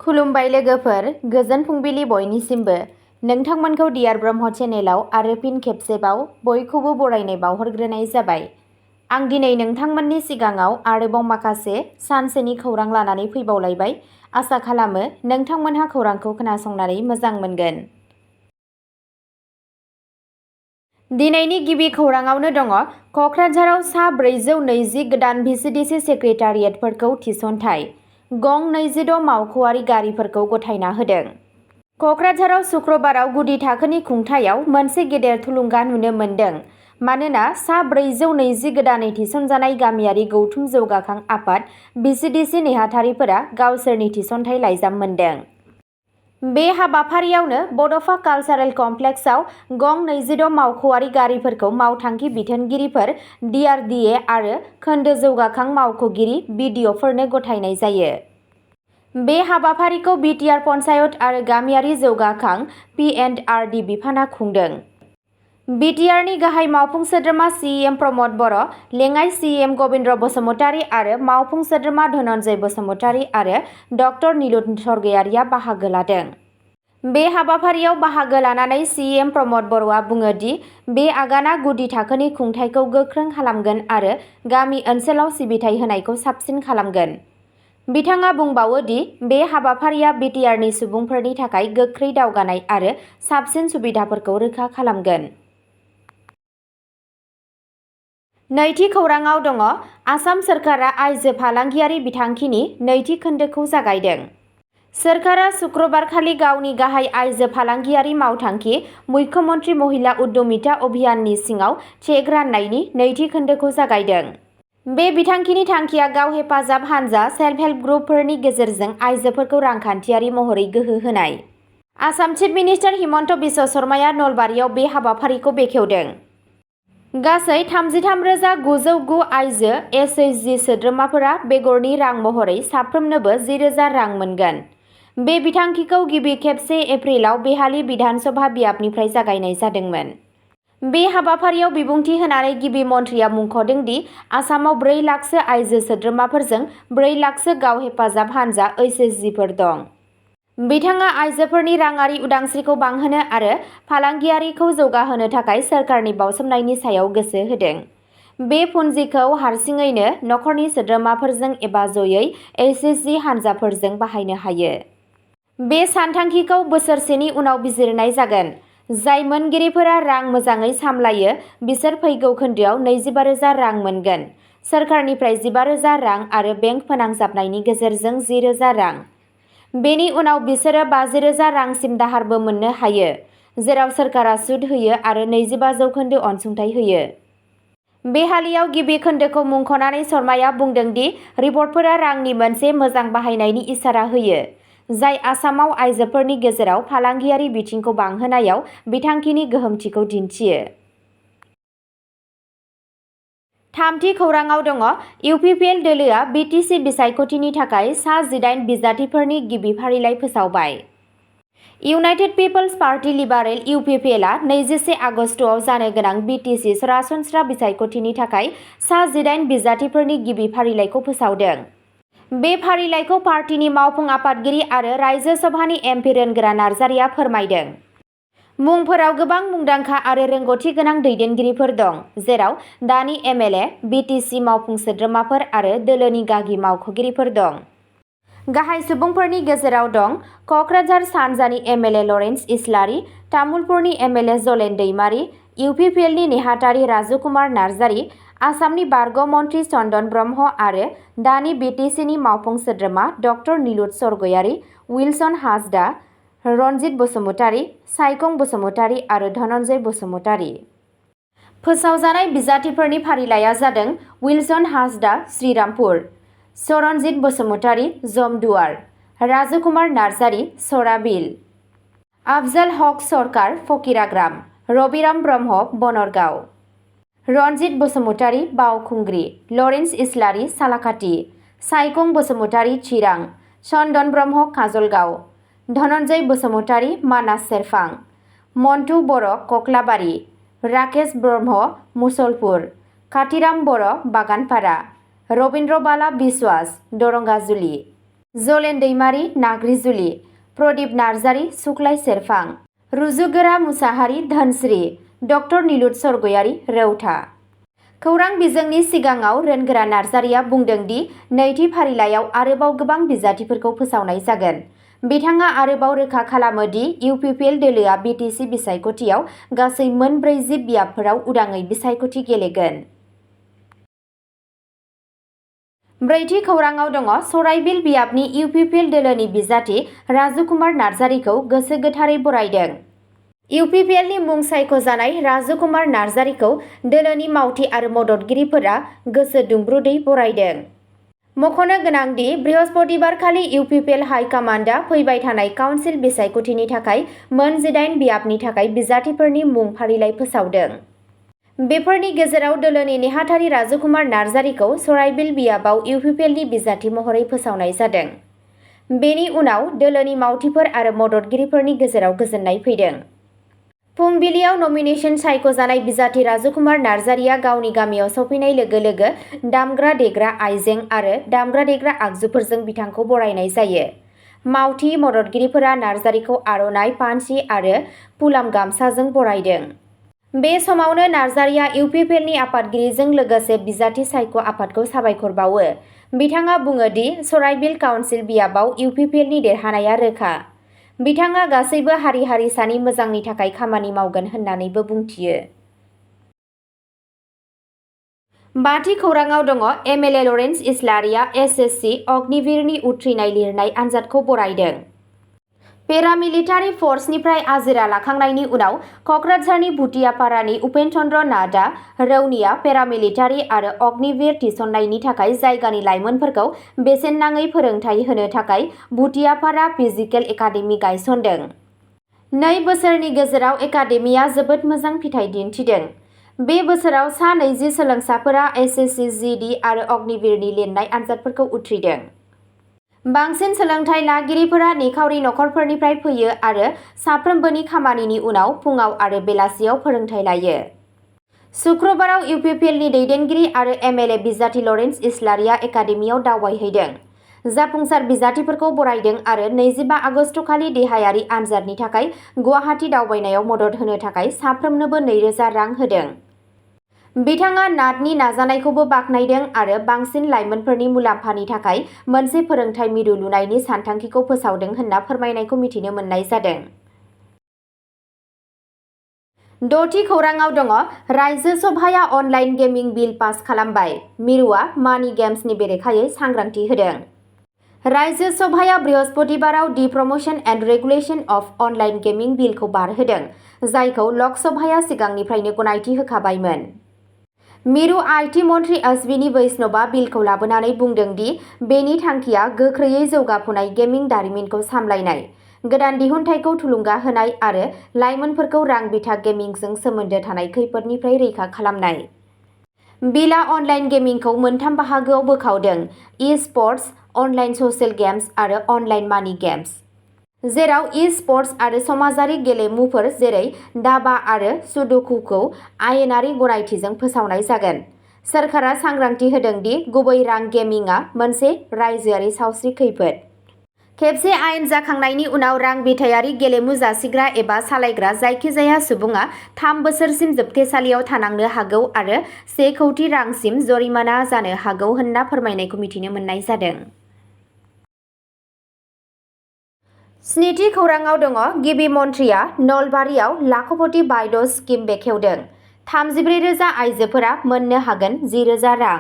खुलुमबाय लोगोफोर, गोजोन फुंबिलि बयनिसिमबो। नोंथांमोनखौ डियार ब्रह्म चेनेलाव आरो फिन खेबसेबाव बयखौबो बरायनाय बावहरग्रोनाय जाबाय। आं दिनै नोंथांमोननि सिगाङाव आरोबाव माखासे सानसेनि खौरां लानानै फैबावलायबाय। आसा खालामो नोंथांमोनहा खौरांखौ खोनासंनानै मोजां मोनगोन। दिनैनि गिबि खौराङावनो दङ क'क्राझाराव सा 420 गोदान भिसिडिसि सेक्रेटारियेटफोरखौ थिसनथाय। गं 26 मावख'आरि गारिफोरखौ गथायना होदों। क'क्राझाराव शुक्रबाराव गुदि थाखोनि खुंथायाव मोनसे गेदेर थुलुंगा नुनो मोन्दों। मानोना सा 420 गोदानै थिसनजानाय गामियारि गौथुम जौगाखां आफाद भिसिडिसि नेहाथारिफोरा गावसोरनि थिसनथाय लाइजाम मोन्दों। बे हाबाफारियावनो बड'फा कालचारेल कमप्लेक्सआव गं 26 मावख'आरि गारिफोरखौ मावथांखि बिथोनगिरिफोर DRDA आरो खोन्दो जौगाखां मावख'गिरि BDअफोरनो गथायनाय जायो। बे हाबाफारिखौ बिटिआर पन्चायत आरो गामियारि जौगाखां P&RD बिफाना खुंदों। बिटिआरनि गाहाय मावफुं सोद्रोमा CEM प्रमद बर', लेङाइ CEM गबिन्द्र बसुमतारी आरो मावफुं सोद्रोमा धनन्जय बसुमतारी आरो डक्टर नीलुत सरगयारिया बाहागो लादों। बे हाबाफारियाव बाहागो लानानै CEM प्रमद बर'आ बुङो दि बे आगाना गुदि थाखोनि खुंथायखौ गोख्रों खालामगोन आरो गामि ओनसोलाव सिबिथाय होनायखौ साबसिन खालामगोन। बिथाङा बुंबावो दि बे हाबाफारिया बिटिआरनि सुबुंफोरनि थाखाय गोख्रै दावगानाय आरो साबसिन सुबिदाफोरखौ रोखा खालामगोन। नैथि खौराङाव दङ आसाम सोरखारा आइजो फालांगियारि बिथांखिनि नैथि खोन्दोखौ जागायदों। सोरखारा शुक्रबारखालि गावनि गाहाय आइजो फालांगियारि मावथांखि मुख्यमन्त्री महिला उद्यमिता अभियाननि सिङाव चेक राननायनि नैथि खोन्दोखौ जागायदों। बे बिथांखिनि थांखिया गाव हेफाजाब हानजा सेल्फ हेल्प ग्रुपफोरनि गेजेरजों आइजोफोरखौ रांखान्थियारि महरै गोहो होनाय। आसाम चिफ मिनिस्टार हिमन्त बिश्व शर्माया नलबारियाव बे हाबाफारिखौ बेखेवदों। गासै 33,909 आइजो SHG सोद्रोमाफोरा बेगरनि रां महरै साफ्रोमनोबो 10,000 रां मोनगोन। बे बिथांखिखौ गिबि खेब 1 एप्रिलाव बेहाली बिधान सभा बियाबनिफ्राय जागायनाय जादोंमोन। बे हाबाफारियाव बिबुंथि होनानै गिबि मन्थ्रिया मुंख'दों दि आसामाव 4 लाखसो आइजो सोद्रोमाफोरजों 4 लाखसो गाव हेफाजाब हानजा SHGफोर दं। बिथाङा आइजोफोरनि राङारि उदांस्रिखौ बांहोनो आरो फालांगियारिखौ जौगाहोनो थाखाय सोरखारनि बावसोमनायनि सायाव गोसो होदों। बे पुन्जिखौ हारसिङैनो नखरनि सोद्रोमाफोरजों एबा जयै SHG हानजाफोरजों बाहायनो हायो। बे सानथांखिखौ बोसोरसेनि उनाव बिजिरनाय जागोन। जाय मोनगिरिफोरा रां मोजाङै सामलायो बिसोर फैगौ खोन्दोआव 25,000 रां मोनगोन। सोरखारनिफ्राय 15,000 रां आरो बेंक फोनांजाबनायनि गेजेरजों 10,000 रां। बेनि उनाव बिसोरो 50,000 रांसिम दाहारबो मोननो हायो, जेराव सोरखारा सुद होयो आरो 25% अनसुंथाइ होयो। बेहालीयाव गिबि खोन्दोखौ मुंख'नानै शर्माया बुंदों दि रिपर्टफोरा रांनि मोनसे मोजां बाहायनायनि इसारा होयो, जाय आसामाव आइजोफोरनि गेजेराव फालांगियारि बिथिंखौ बांहोनायाव बिथांखिनि गोहोमथिखौ दिन्थियो। थामथि खौराङाव दङ UPPL दोलोआ BTC बिसायख'थिनि थाखाय सा 18 बिजाथिफोरनि गिबि फारिलाइ फोसावबाय। इउनाइटेड पिपल्स पार्टी लिबारेल UPPLआ 21 आगस्तआव जानो गोनां BTC सरासनस्रा बिसायख'थिनि थाखाय सा 18 बिजाथिफोरनि गिबि फारिलाइखौ फोसावदों। बे फारिलाइखौ पार्टीनि मावफुं आफादगिरि आरो रायजो सभानि MP रोनगोरा नार्जारिया फोरमायदों। मुंफोराव गोबां मुंदांखा आरो रोंग'थि गोनां दैदेनगिरिफोर दं, जेराव दानि MLA, BTC मावफुं सोद्रोमाफोर आरो दोलोनि गागि मावख'गिरिफोर दं। गाहाय सुबुंफोरनि गेजेराव दं क'क्राझार सानजानि MLA लरेन्स इस्लारि, तामुलपुरनि MLA जलेन दैमारि, UPPLनि नेहाथारि राजु कुमार नार्जारि, आसामनि बारग' मन्थ्रि चन्दन ब्रह्म आरो दानि BTCनि मावफुं सोद्रोमा डक्टर नीलुत सरगयारि, विल्सन हांसदा, रनजित बसुमतारी, साइखं बसुमतारी आरो धनन्जय बसुमतारी। फोसावजानाय बिजाथिफोरनि फारिलाइया जादों विल्सन हांसदा श्रीरामपुर, चरणजित बसुमतारी जमदुवार, राजु कुमार नार्जारि सराबिल, आफजल हक सरकार फकिराग्राम, रबिराम ब्रह्म बनरगाव, रनजित बसुमतारी बावखुंग्रि, लरेन्स इस्लारि सालाकाटि, साइखं बसुमतारी चिरां, चन्दन ब्रह्म काजलगाव, धनन्जय बसुमतारी मानास सेरफां, मन्टु बर' कक्लाबारि, राकेश ब्रह्म मुसलपुर, कातिराम बर' बागानपारा, रबिन्द्र बाला बिश्वास दरंगाजुलि, जलेन दैमारि नाग्रिजुलि, प्रदीप नार्जारि सुक्लाय सेरफां, रुजुगोरा मुसाहारि धनस्रि, डक्टर निलुत सरगयारि रौता। खौरां बिजोंनि सिगाङाव रोनगोरा नार्जारिया बुंदों दि नैथि फारिलाइयाव आरोबाव गोबां बिजाथिफोरखौ फोसावनाय जागोन। बिथाङा आरोबाव रोखा खालामो दि इउपिपिएल दोलोआ बिटिसि बिसायख'थियाव गासै मोन 40 बियाबफोराव उदाङै बिसायख'थि गेलेगोन। ब्रैथि खौराङाव दङ सराइबिल बियाबनि इउपिपिएल दोलोनि बिजाथि राजुकुमार नार्जारिखौ गोसो गोथारै बरायदों। इउपिपिएलनि मुं सायख'जानाय राजुकुमार नार्जारिखौ दोलोनि मावथि आरो मददगिरिफोरा गोसो दुंब्रुदै बरायदों। मख'नो गोनां दि बृहस्पतिबारखालि इउपिपिएल हाइकमान्डआ फैबाय थानाय काउन्सिल बिसायख'थिनि थाखाय मोन 18 बियाबनि थाखाय बिजाथिफोरनि मुं फारिलाइ फोसावदों। बेफोरनि गेजेराव दोलोनि नेहाथारि राजुकुमार नार्जारिखौ सराइबिल बियाबाव इउपिपिएलनि बिजाथि महरै फोसावनाय जादों। बेनि उनाव दोलोनि मावथिफोर आरो मददगिरिफोरनि गेजेराव गोजोननाय फैदों। फुंबिलियाव नमिनेशन सायख'जानाय बिजाथि राजुकुमार नार्जारिया गावनि गामियाव सफैनाय लोगो लोगो दामग्रा देग्रा आइजें आरो दामग्रा देग्रा आगजुफोरजों बिथांखौ बरायनाय जायो। मावथि मददगिरिफोरा नार्जारिखौ आर'नाइ पान्सि आरो पुलाम गामसाजों बरायदों। बे समावनो नार्जारिया इउपिपिएलनि आफादगिरिजों लोगोसे बिजाथि सायख' आफादखौ साबायखर बावो। बिथाङा बुङो दि सराइबिल काउन्सिल बियाबाव इउपिपिएलनि देरहानाया रोखा। बिथाङा गासैबो हारि हारिसानि मोजांनि थाखाय खामानि मावगोन होननानैबो बुंथियो। बाथि खौराङाव दङ एमएलए लरेन्स इस्लारिया एसएससि अग्निवीरनि उथ्रिनाय लिरनाय आनजादखौ बरायदों। पेरामिलिटारि फर्सनिफ्राय आजिरा लाखांनायनि उनाव क'क्राझारनि भुटियापारानि उपेन चन्द्र नाथआ रौनिया पेरामिलिटारि आरो अग्निवीर थिसननायनि थाखाय जायगानि लाइमोनफोरखौ बेसेन नाङै फोरोंथाय होनो थाखाय भुटियापारा फिजिकेल एकाडेमि गायसनदों। 2 बोसोरनि गेजेराव एकाडेमिया जोबोद मोजां फिथाय दिन्थिदों। बे बोसोराव सा 20 सोलोंसाफोरा एसएससि जीडी आरो अग्निवीरनि लिरनाय आनजादफोरखौ उथ्रिदों। बांसिन सोलोंथाय लागिरिफोरा निखावरि नखरफोरनिफ्राय फैयो आरो साफ्रोमबोनि खामानिनि उनाव फुंआव आरो बेलासियाव फोरोंथाय लायो। शुक्रबाराव इउपिपिएलनि दैदेनगिरि आरो एमएलए बिजाथि लरेन्स इस्लारिया एकाडेमियाव दावबायहैदों। जाफुंसार बिजाथिफोरखौ बरायदों आरो 25 आगस्तखालि देहायारि आनजादनि थाखाय गुवाहाटी दावबायनायाव मदद होनो थाखाय साफ्रोमनोबो 2000 रां होदों। बिथाङा नाथनि नाजानायखौबो बाख्नायदों आरो बांसिन लाइमोनफोरनि मुलाम्फानि थाखाय मोनसे फोरोंथाय मिरु लुनायनि सानथांखिखौ फोसावदों होनना फोरमायनायखौ मिथिनो मोननाय जादों। 6थि खौराङाव दङ रायजो सभाया अनलाइन गेमिं बिल पास खालामबाय। मिरुआ मानि गेम्सनि बेरेखायै सांग्रांथि होदों। रायजो सभाया बृहस्पतिबाराव the promotion and regulation of online gaming बिलखौ बारहोदों, जायखौ लक सभाया सिगांनिफ्रायनो गनायथि होखाबायमोन। मिरु आईटी मन्थ्रि अश्विनी वैष्णवआ बिलखौ लाबोनानै बुंदों दि बेनि थांखिया गोख्रैयै जौगाफुनाय गेमिं दारिमिनखौ सामलायनाय, गोदान दिहुनथायखौ थुलुंगा होनाय आरो लाइमोनफोरखौ रां बिथा गेमिंजों सोमोन्दो थानाय खैफोदनिफ्राय रैखा खालामनाय। बिलआ अनलाइन गेमिंखौ मोनथाम बाहागोआव बोखावदों ई-स्प'र्ट्स, अनलाइन स'सियेल गेम्स आरो अनलाइन मानि गेम्स। जेराव ई-स्प'र्ट्स आरो समाजारि गेलेमुफोर जेरै दाबा आरो सुडुकुखौ आयेनारि गनायथिजों फोसावनाय जागोन। सोरखारा सांग्रांथि होदों दि गुबै रां गेमिंआ मोनसे रायजोआरि सावस्रि खैफोद। खेबसे आयेन जाखांनायनि उनाव रां बिथायारि गेलेमु जासिग्रा एबा सालायग्रा जायखिजाया सुबुङा 3 बोसोरसिम जोबथेसालियाव थानांनो हागौ आरो 1 कौटि रांसिम जरिमाना जानो हागौ होनना फोरमायनायखौ मिथिनो मोननाय जादों। 7थि खौराङाव दङ गिबि मन्थ्रिया नलबारियाव लाखपति बायद' स्किम बेखेवदों। 34,000 आइजोफोरा मोननो हागोन 10,000 रां।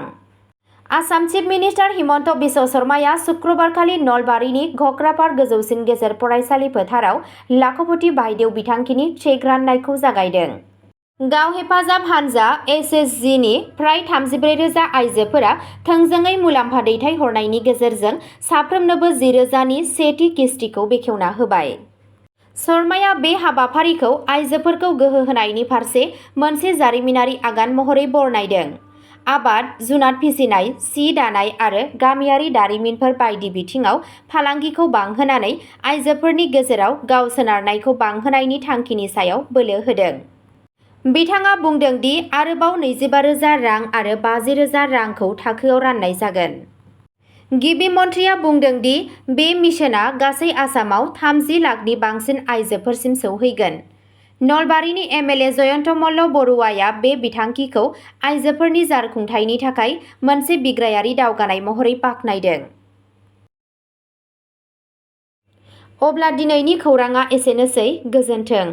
आसाम चिफ मिनिस्टार हिमन्त बिश्व शर्माया शुक्रबारखालि नलबारिनि घक्रापार गोजौसिन गेजेर फरायसालि फोथाराव लाखपति बायदेव बिथांखिनि चेक राननायखौ जागायदों। गाव हेफाजाब हानजा एसएचजिनि फ्राय 34,000 आइजोफोरा थोंजोङै मुलाम्फा दैथायहरनायनि गेजेरजों साफ्रोमनोबो 10,000 नि सेथि किस्तिखौ बेखेवना होबाय। शर्माया बे हाबाफारिखौ आइजोफोरखौ गोहो होनायनि फारसे मोनसे जारिमिनारि आगान महरै बरनायदों। आबाद, जुनार फिसिनाय, सि दानाय आरो गामियारि दारिमिनफोर बायदि बिथिङाव फालांगिखौ बांहोनानै आइजोफोरनि गेजेराव गाव सोनारनायखौ बांहोनायनि थांखिनि सायाव बोलो होदों। बिथाङा बुंदों दि आरोबाव 25,000 रां आरो 50,000 रांखौ थाखोआव राननाय जागोन। गिबि मन्थ्रिया बुंदों दि बे मिशनआ गासै आसामाव 30 लाखनि बांसिन आइजोफोरसिम सौहैगोन। नलबारीनि एमएलए जयन्त मल्ल बरुवाया बे बिथांखिखौ आइजोफोरनि जारखुंथायनि थाखाय मोनसे बिग्रायारि दावगानाय महरै बाख्नायदों। अब्ला दिनैनि खौरांआ एसेनोसै, गोजोन्थों।